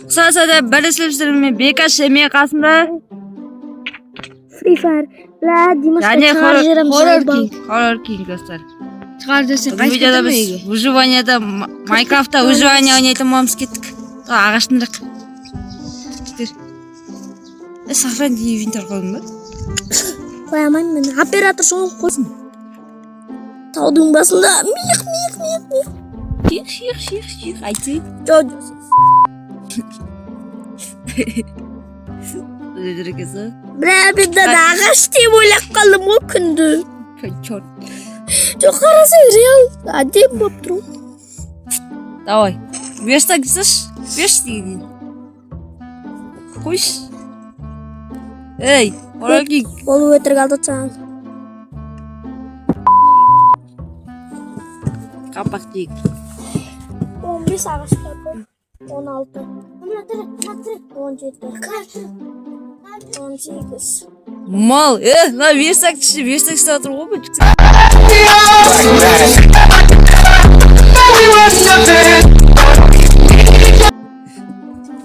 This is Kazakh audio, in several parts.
Сасада бірлесіп Бекаш мен қасымда Free Fire. Бля, Димашқа және шығарып жіберемін, хоррор заебал. кинг, хоррор кинг достар. Шығарып жіберсең Бүгін қайтып видеода кете ме біз үйге? выживанияда Майнкрафтта выживание ойнайтын боламыз, кеттік. Ағаштың. Жігіттер. Сохранить инвентарь қойдың ба? Қоя алмаймын мен. Оператор сол қойсын. Таудың басында миқ, миқ, миқ, миқ. Шиқ, шиқ, шиқ, шиқ, айтсай. Жоқ, Жүр екенсің. бля, мен мынаны ағаш деп ойлап қалдым ғой күнді. Черт. Жоқ, қарасаң, реал әдемі болып тұр ғой. Давай. Верстак жасашы. Берші дегеннен. Қойшы. Ей, хоррор кинг. Ол өтірік алдады саған. Қапақ тиік. 15 ағаш бар ғой. 16. Мына тірі, мына тірі. 17. 18. Мал, мына верстак іші, верстак істеп жатыр ғой бұл.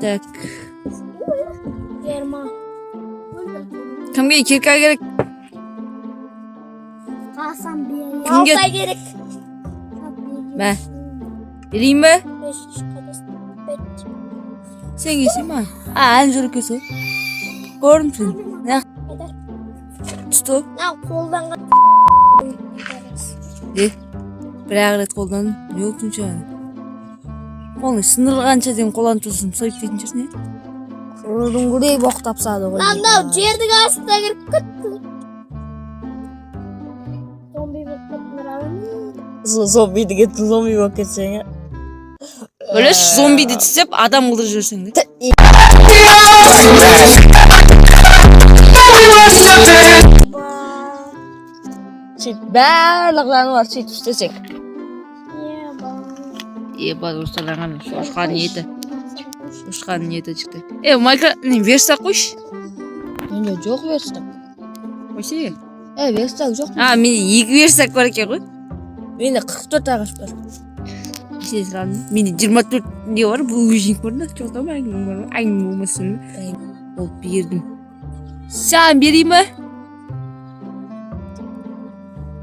Так, 20. Кімге кирка керек? Қасам бер. Кімге? Балта керек. Мә. Берейін бе? Бес, қайтасың? Бет. Сен келсең ба? А, әлі жүр екенсің ғой. Көрдім сені. Мына Қайда? түсті. Мына қолданған. Бір ақ рет қолдандым. Не болды сонша? Қолың сындырғанша дейін қолданып тұрсың, сойып дейтін шығарсың, иә? Рудың гүрей боқ тапсады ғой. Мынау жердің астына кіріп кетті. Зомби болып кеттім. Зомби деген зомби болып кетсең, иә. Ойлашы, зомбиді тістеп, адам қылдырып жіберсең де. Сөйтіп барлық жануар сөйтіп істесең. Еба, достар, шошқаның еті. Шошқаның еті шықты. Майка, не, верстак қойшы. Менде жоқ верстак. Қойшы. Верстак жоқ. А, менде екі верстак бар екен ғой. Менде 44 ағаш бар. Сен сұрадың. Менде 24 не бар, булыжник бар да, что там, әңгіме бар ма? Әңгіме болмасын. Ол бердім. Саған берейін ба?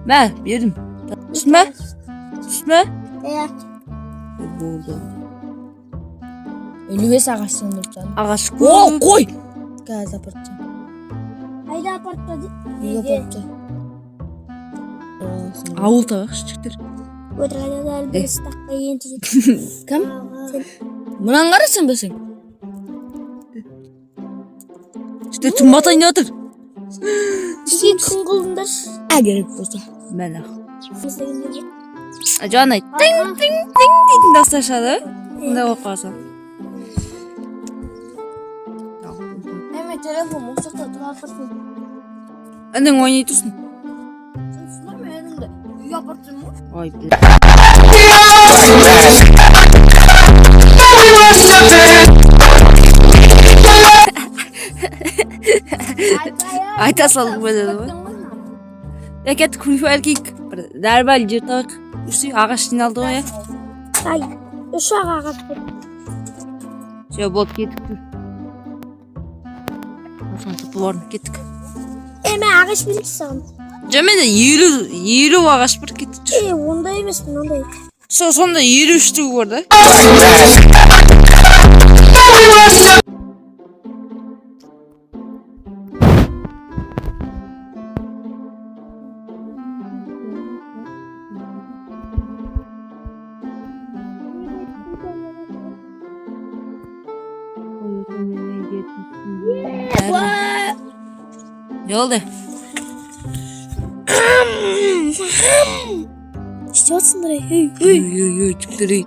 Мә, бердім. Түсті ме? Түсті ме? Иә. Болды. 55 ағаш сындырып тастадым. Ағаш О, көп. қой! Қазір апарып тастаймын. Қайда апарып тастады? Үйге апарып тастаймын. Ауыл табайықшы, жігіттер. Өтірік айтады, әлі бір стаққа енді жетті. Кім? Мынаны қара сен білсең. Жігіттер, түн батайын деп жатыр. Бізге күн қылдыңдаршы. Ә, керек болса. Мә, Жаңа тиң тиң тиң дейтін дауыстар шығады. Мындай болып қалса. Әме, телефон осы жақта тұра тұрсын. Інің ойнай тұрсын. Сен түсіндің ме, ініңді? Үйге апарып тастаймын ғой. Ой, бля. Айта салдым ғой деді ғой. Я, кеттік, Free Fire кейік. Бір нормаль жер табайық. Үш ағаш жиналды ғой, иә. Ай, үш ақ ағаш бар. Все, болды, кеттік. Осыған тіпті орын, кеттік. Мен ағаш берейінші саған. Жоқ, менде 50 ағаш бар, кеттік, жүр. Ондай емес, мынандай. Сонда 53 штук бар да. Не болды? Істеп жатсыңдар, ей, ей. Ей, ей, ей, жігіттер, ей.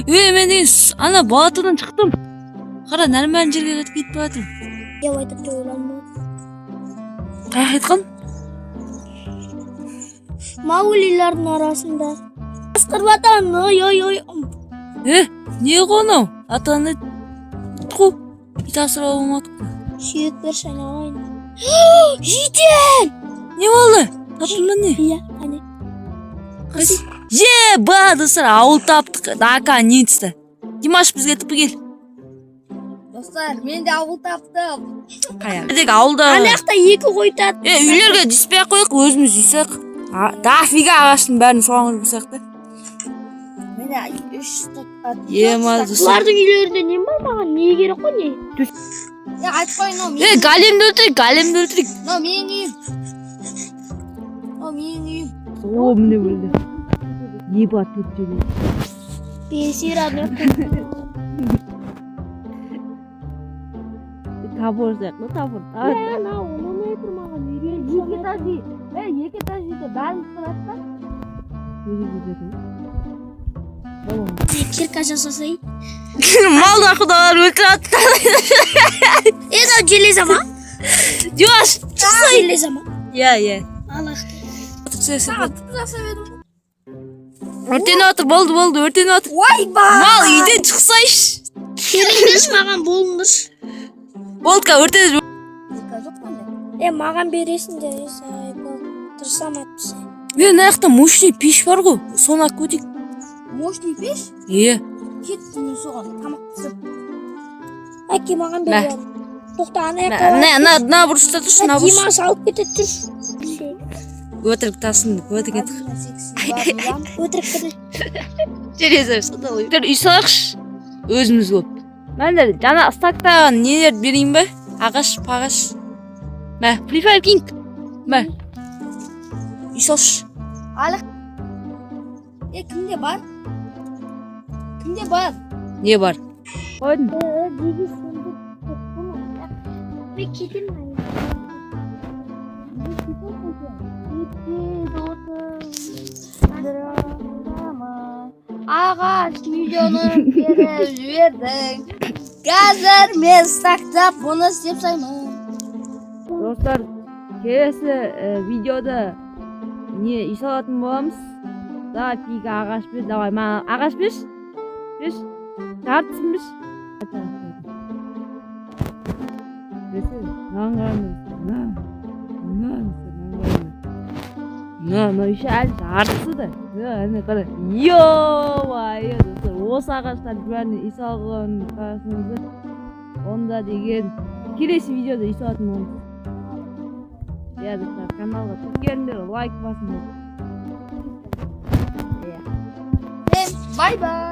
Ей, мен деген ана батырдан шықтым. Қара, нормальный жерге кетіп кетіп бара жатырмын. Деп айтып деп ойладым. Қаяққа кеткен? Маулилардың арасында. Қасқыр батан, ой, ой, ой. Не ғой анау? Атаны қу. Ит асырап алмадық қой. Сүйек берші, айналайын. Жетен! Не болды? Таптың ба не? Иә, әне. Еба, достар, ауыл таптық. Дака не түсті. Димаш, бізге тіпі кел. Достар, мен де ауыл таптым. Қая? Ауылда. Ана жақта екі қой тұрады. Е, үйлерге түспей ақ қояйық, өзіміз үй салайық. Дофига ағаштың бәрін соған жұмсайық та. Менде үш стак. Е, ма, достар. Бұлардың үйлерінде не бар, маған не керек қой, не? Е, айтып қояйын, мынау Е, менің. Големді өлтірейік, големді өлтірейік. Мынау менің үйім. Мынау менің үйім. О, міне өлді. Еба, төрт төбе. Бесер ана. Топор сияқты, топор. Ана ұнамай тұр маған, үйреніп. Екі этаж үй. Е, екі этаж үйде бәріміз тұрады да. Кирка жасасай. Мал да құдалар өлтіреді. Е, мынау железо ма? Димаш! Железо ма? Иә, иә. Аллах. Жасап едім. Өртеніп жатыр, болды, болды, өртеніп жатыр. Ойбай! Мал үйден шықсайшы. Келіңдерші, маған болыңдаршы. Болды, ка өртеніп. Кирка жоқ менде. Е, маған бересіңдер, е, сай, тырысам әйтпесе. Е, мына жақта мощный пеш бар ғой, соны алып кетейік. Мощный пеш? Е, Кеттім мен соған тамақ пісіріп. Әке, маған бер. Мә. Бәрін. Тоқта, ана жаққа. мына мына мына бұрышта тұршы, мына бұрыш. Димаш алып кетеді, жүр. Өтірік тасын, өтірік ет. Өтірік кірді. Железо үй салайықшы. Өзіміз болып. Мә, жаңа стактаған нелер берейін ба? Ағаш, пағаш. Мә, Free Fire King. Мә. Үй салшы. Алық. Е, кімде бар? Кімде бар? Не бар? Қойдым. Мен кетемін. Ағаш миллионын беріп жібердің. Қазір мен стактап бұны істеп тастаймын. Достар, келесі видеода не үй салатын боламыз. Дофига ағаш бер, давай, маған ағаш берші. Берші. Жартысын берші. Берші, мынаған қараңыз. Мына, мына, мынаған қараңыз. Мына, мынау еще әлі жартысы да. Мына, әне қара. Ё-моё, достар, осы ағаштардың бәрін үй салған қарасаңыздар, онда деген келесі видеода үй салатын боламыз. Иә, достар, каналға тіркеліңдер, лайк басыңдар. Иә. Бай бай.